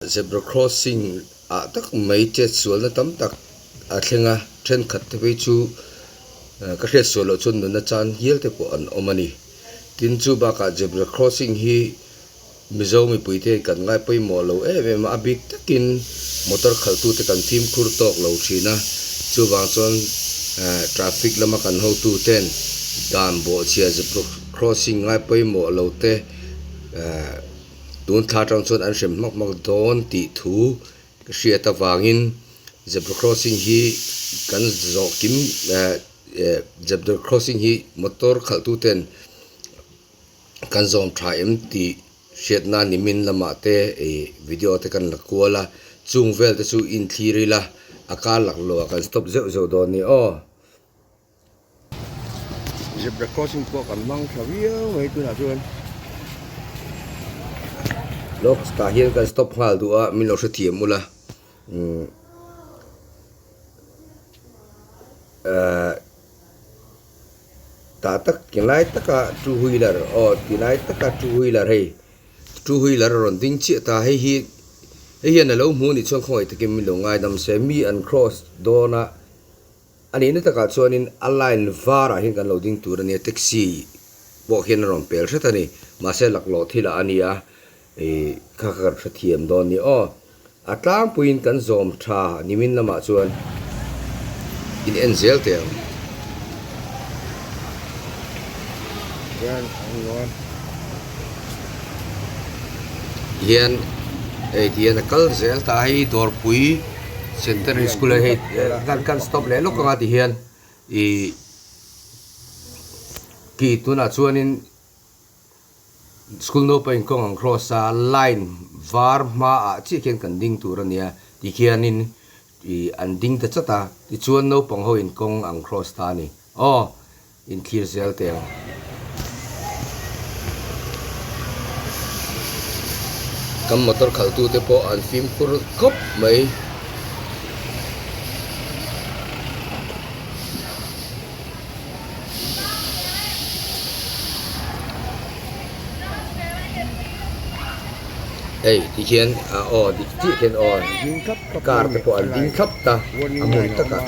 Zebra crossing ah tak mai chet sualna tam tak a thleng a, thenkhat te phei chu ka hriat sual loh chuan nunna chan hial te pawh an awm a ni. Tin chu bakah zebra crossing hi Mizo mipui te kan ngai pawimawh lo em em a, a bik takin motor khalhtu te kan fimkhur tawk lo thin a, chuvang chuan traffic lama kan hotu ten dan bawhchhia zebra crossing ngai pawimawh lo te Tun thla atang chuan an hrem hmak hmak dawn tih thu ka hriat avangin zebra crossing hi kan zawh kim eh eh zebra crossing hi motor khalh tu ten kan zawm tha em tih hriat nan nimin lamah te ih video te kan la kual a chung vel te chu inthlir ila a kar laklawh ah kan stop zeuh zeuh dawn a ni aw. Zebra crossing pawh kan hmang tha viau mai tunah chuan. Lawk tah hian kan stop nghal duh a min lo hrethiam ula umm ahh tah tak ti lai taka two wheeler aw ti lai taka two wheeler hei two wheeler a rawn ding chiah ta hei hi hei hian a lo hmu anih chuan khawngaih takin min lo ngaidam se mi an cross dawn a. A nihna takah chuanin a line varah hian kan lo ding tur a nia, taxi pawh hian a rawn pel hret a ni. Mahse laklawh thilah a nia, ih kha kha kan hrethiam dawn ni aw. A tlangpuiin kan zawm tha nimin lamah chuan in en zel teh ang. Hian hei ti hian a kal zel ta a, hei dawrpui. Centenary School a hei kan kan stop leh lawk anga ti hian ih ki tunah chuanin school naupang in kawng ang cross a line var hmaah chiah khian kan ding tur a nia ti khianin ih an ding ta chat a tichuan naupang ho in kawng ang cross ta a ni aw. Inthlir zel teh ang. Kan motor khalh tute pawh an fimkhur khawp mai. Hei ti khian aw dik chiah khian aw car te pawh an ding thlap ta a hmun takah.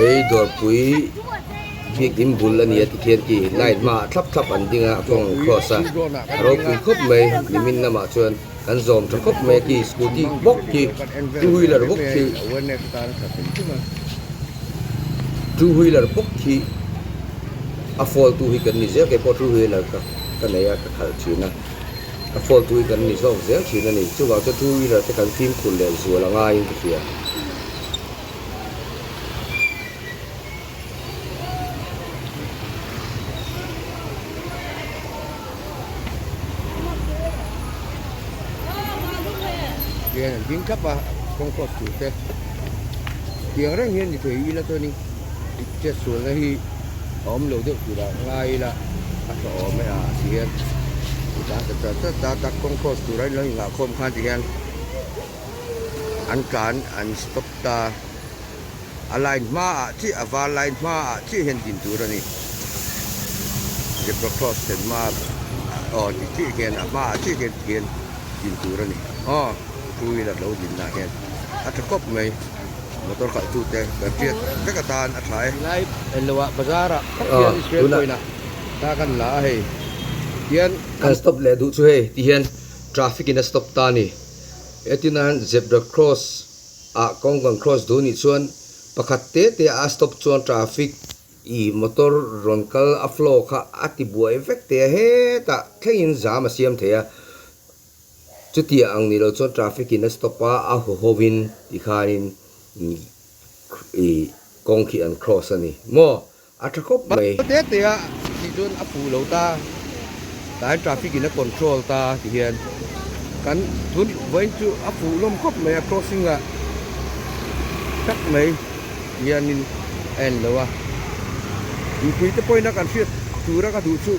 Hei dawrpui biakin bul a ni a tikhian ki line hmaah thlap thlap an ding a a kawng an cross a a ropui khawp mai nimin lamah chuan kan zawm tha khawp mai a ki scooty bawk khi two wheeler bawk khi two wheeler bawk khi a fall tu hi kan ni zel keipawh two wheeler ka ka nei a ka khalh thin a a fall tu hi kan ni zawk zel thin a ni chuvang chuan two wheeler te kan fimkhur leh zual a ngaiin ka hria. Hian an ding thlap a kawng cross tur te tiang reng hian ni thei ila chuanin chetsualna hi a awm lo deuh turah ngai ila a tha awm e a ti hian ta ta ta ta ta kawng cross tura in lo inngah khawm khan ti hian an tlan an stop ta a line hmaah chiah a var line hmaah chiah hian din tur a ni zebra cross thlen hma aw ti chiah hian a hmaah chiah hian ti hian din tur a ni aw two wheeler lo din lah hian a tha khawp mai motor khalh tu te kan hriat vek atan a tha e. Lai englo ah bazar ah tak hian Israel point ah ta kan la a hei tihian kan stop leh duh chu hei ti hian traffic in a stop ta a ni etinan zebra cross ah kawng kan cross duh nih chuan pakhat te te a stop chuan traffic ih motor rawn kal a flow kha a ti buai vek thei a hetah thlengin zam a siam thei a chutia ang ni lo chuan traffic in a stop a a haw ho in tikhanin ih kawng khi an cross a ni maw a tha khawp mai. Te te a tih chuan a fuh lo ta, tah hian traffic in a control ta ti hian kan tun vawiin chu a fuh lawm khawp mai a crossing ah tak mai hianin a en lo a, mipui te pawhin a kan hriat tura ka duh chu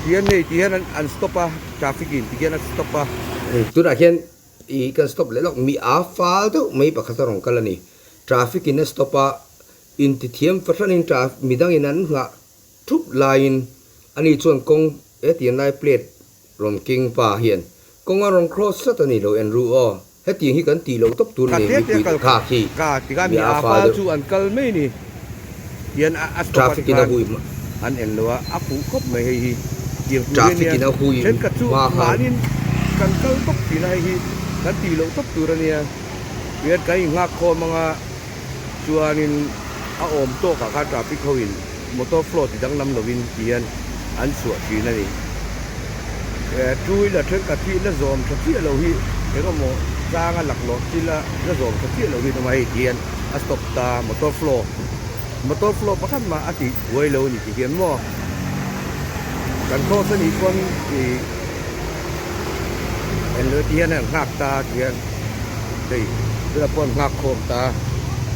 tihian hei ti hian an stop a traffic in ti hian a stop a. Tunah hian ih kan stop leh lawk mi a fal deuh mai pakhat a rawn kal a ni, traffic in a stop a. Intithiam fahranin midangin an nghah thup laiin ani chuan kawng hetiang lai plate rawn keng pa hian kawng a rawn cross tlat a ni lo en ru aw. Hetiang hi kan tih loh tawp tur ni mipui te kha khi mi a fal deuh. Traffic in a hui hma. Traffic in a hui hma khan. Chuanin a awm tawkah khan traffic ho in motor flow ti danglam lovin ti hian an chhuah thin a ni. Two wheeler thenkhat hi la zawm tha chiah lo hi eng emaw changa laklawh thila la zawm tha chiah lo hi an awm a, hei ti hian a stop ta motor flow motor flow pakhat mah a tih buai lo a ni ti hian maw kan cross a nih pawn ih englo ti hian a nghak ta ti hian hei tunah pawh an nghak khawm ta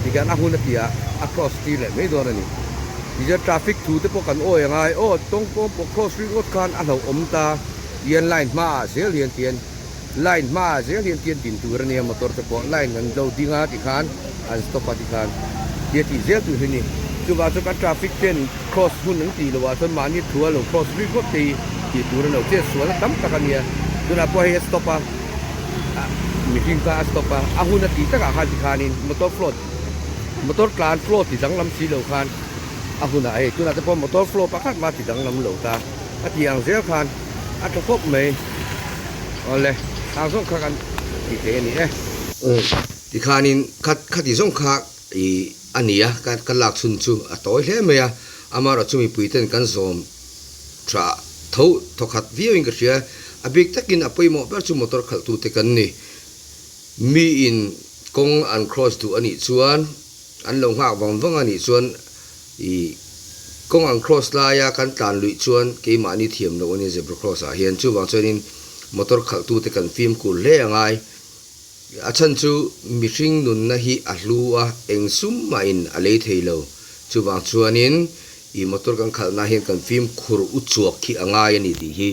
ti hian a hun a tih ah a cross tir leh mai dawn a ni tichuan traffic thu te pawh kan awi a ngai aw tawng pawng pawh cross ringawt khan a hlauhawm ta tihian line hmaah zel hian tihian line hmaah zel hian tihian din tur a nia motor te pawh line an lo ding a tikhan an stop a tikhan tia tih zel tur hi a ni chuvang chuan kan traffic ten Cross hun an tih loh ah chuan mahni thu a lo cross rik ngawt te hi tih tur a lo chet sual a tam tak a nia. Tunah pawh hei a stop a, mihring kha a stop a, a hun a tih takah khan tikhanin motor flow motor tlan flow ti danglam si lo khan a hunah hei tunah te pawh motor flow pakhat mah ti danglam lo ta a tih ang zel khan a tha khawp mai. Awle, ang zawng kha kan ti thei a ni e. Tikhanin khati zawng kha i. A ni a, ka lak chhun chu a tawi hle mai a, amaherawh chu mipui ten kan zawm tha tho thawkhat viau in ka hria, a bik takin a pawimawh ber chu motor khalh tute kan ni. Mi in kawng an cross duh a nih chuan, an lo nghak vang vang a nih chuan i kawng an cross laia kan tlan luih chuan keimahni thiam loh a ni zebra cross ah hian, chuvang chuanin motor khalh tute kan fimkhur hle a ngai. A chhan chu mihring nunna hi a hlu a, eng sum mahin a lei thei lo. Chuvang chuanin i motor kan khalhna hian kan fimkhur u chuak hi a ngai a ni tih hi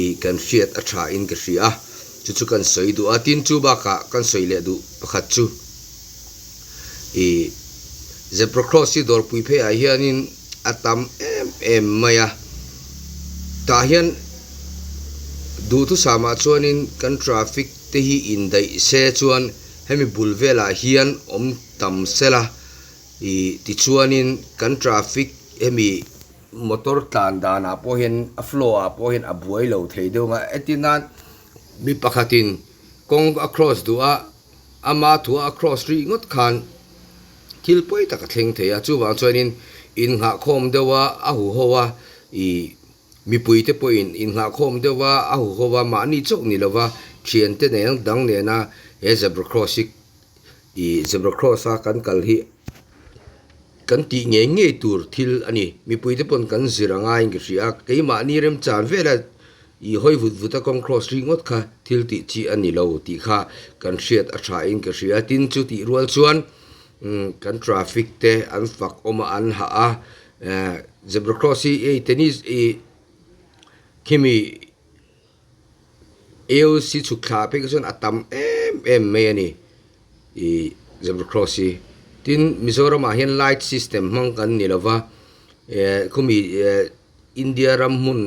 i kan hriat a tha in ka hria a, chu chu kan sawi duh a. Tin, chu bakah kan sawi leh duh pakhat chu i zebra cross hi dawrpui pheiah hianin a tam em em mai a, tah hian duhthusam-ah chuanin kan traffic te hi indaih se chuan hemi bul velah hian awm tam sela ih tichuanin kan traffic hemi motor tlan danah pawh hian a flow ah pawh hian a buai lo thei deuh ang a entir nan mi pakhatin kawng a cross duh a ama thua a cross rih ngawt khan thil pawi tak a thleng thei a chuvang chuanin innghahkhawm deuh a a huho a ih. Mipuite pawhin innghahkhawm deuh a, a huho a, mahni chauh ni lova thiante nen dang nena he zebra cross hi ih zebra cross a kan kal hi kan tih ngei ngei tur thil a ni. Mipuite pawn kan zir a ngaiin ka hria a, keimahni remchan vela ih hawi vut vut a kawng cross ri ngawt kha thil tih chi a ni lo tih kha kan hriat a tha in ka hria. Tin, chu tih rual chuan kan traffic te an fak awm a, an hah a, Zebra cross hi hei tennis ih khimi AOC chhuk thla phei kha chuan a tam em em mai a ni ih zebra cross hi tin Mizoram ah hian light system hmang kan ni lo va eh khumi eh India ram hmun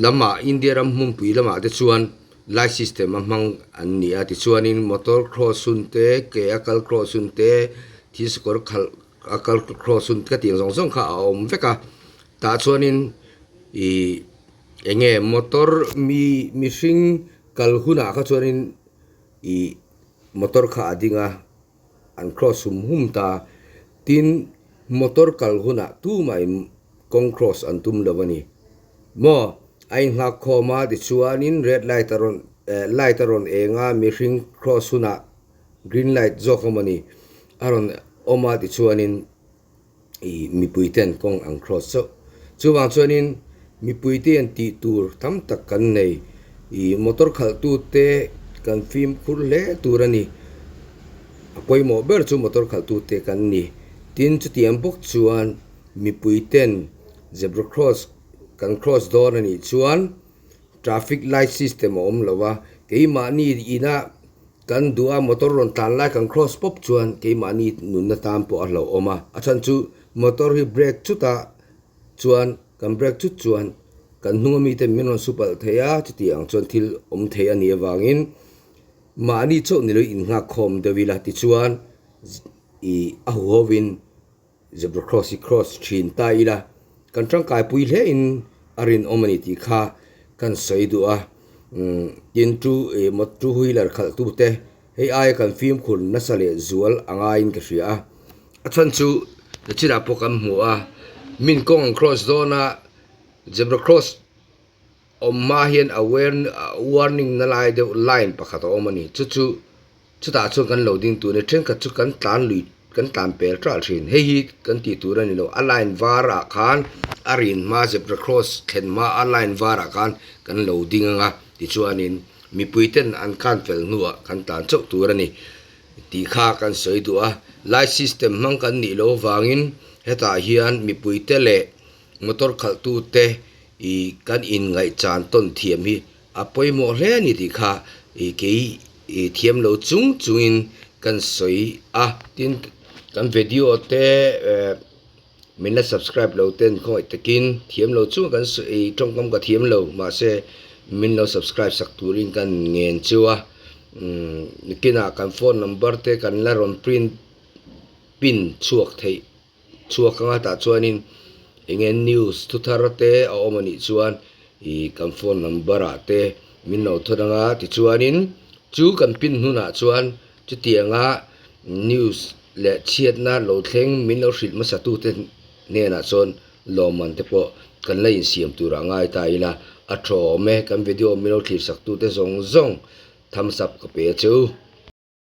lamah India ram hmunpui lamah te chuan light system a hmang an ni a tichuanin motor cross hun te ke a kal cross hun te thil sakawr khalh a kal cross hun ka tih ang zawng zawng kha a awm vek a tah chuanin ih eng nge motor mi mihring kal hunah kha chuanin ih motor kha a ding a. An cross hum hum ta. Tin, motor kal hunah tumah kawng cross an tum lo a ni. Maw? A inghak khawm a, tichuanin red light a rawn eh light a rawn eng a, mihring cross hunah green light zawk a mawni a rawn awm a, tichuanin ih mipui ten kawng an cross chauh. Chuvang chuanin mipui te hian tih tur tam tak kan nei. Ih motor khalh tute kan fimkhur hle tur a ni. A pawimawh ber chu motor khalh tute kan ni. Tin chutiang bawk chuan mipui ten zebra cross kan cross dawn a nih chuan traffic light system a awm lo a, keimahni ina. Kan duh a motor rawn tlan lai kan cross pawp chuan keimahni nunna tan pawh a hlauhawm a, a chhan chu motor hi brake chutah chuan kan brake chut chuan kan hnunga mite min rawn su palh thei a, chutiang ang chuan thil awm thei a nih avangin mahni chauh ni lo innghak khawm deuh ila tichuan ih a huhovin Zebra cross hi cross thin ta ila kan tangkai pui hle in a rinawm a ni tih kha kan sawi duh a tin two ih two wheeler khalh tu te hei aia kan fimkhur nasa leh zual a ngaiin ka hria a a chhan chu nachinah pawh kan hmu a min kawng an cross dawn a zebra cross awm hma hian a warning na lai deuh line pakhat a awm a ni chu chu chutah chuan kan lo ding tur a ni thenkhat chu kan tlan lui kan tlan pel tral thin hei hi kan tih tur a ni lo a line var ah khan a rin hma zebra cross thlen hma a line var ah khan kan lo ding ang a tichuanin mipui ten an kan fel hnuah kan tlan chauh tur a ni tih kha kan sawi duh a light system hmang kan nih loh avangin hetah hian mipui te leh Motor khalhtute ih kan inngaihchan tawn thiam hi a pawimawh hle a ni tih kha ih kei ih thiam lo chung chungin kan sawi a. Tin, kan video te eh min la subscribe lo ten khawngaih takin thiam lo chung kan sawi tawngkam ka thiam lo mahse min lo subscribe sak turin kan ngen chu a. Umm nikinah kan phone number te kan la rawn print pin chhuak theih. Chhuak anga tah chuanin eng nge news thu thar te a awm a nih chuan ih kan phone number ah te min lo thawn anga tichuanin chu kan pin hnunah chuan chutianga news leh chhiatna lo thleng min lo hrilh hmasa tu te hnenah chuan lawmman te pawh kan la insiam tur a ngai ta ila a tha awm e kan video min lo thlir sak tu te zawng zawng thumbs up ka pe a che u.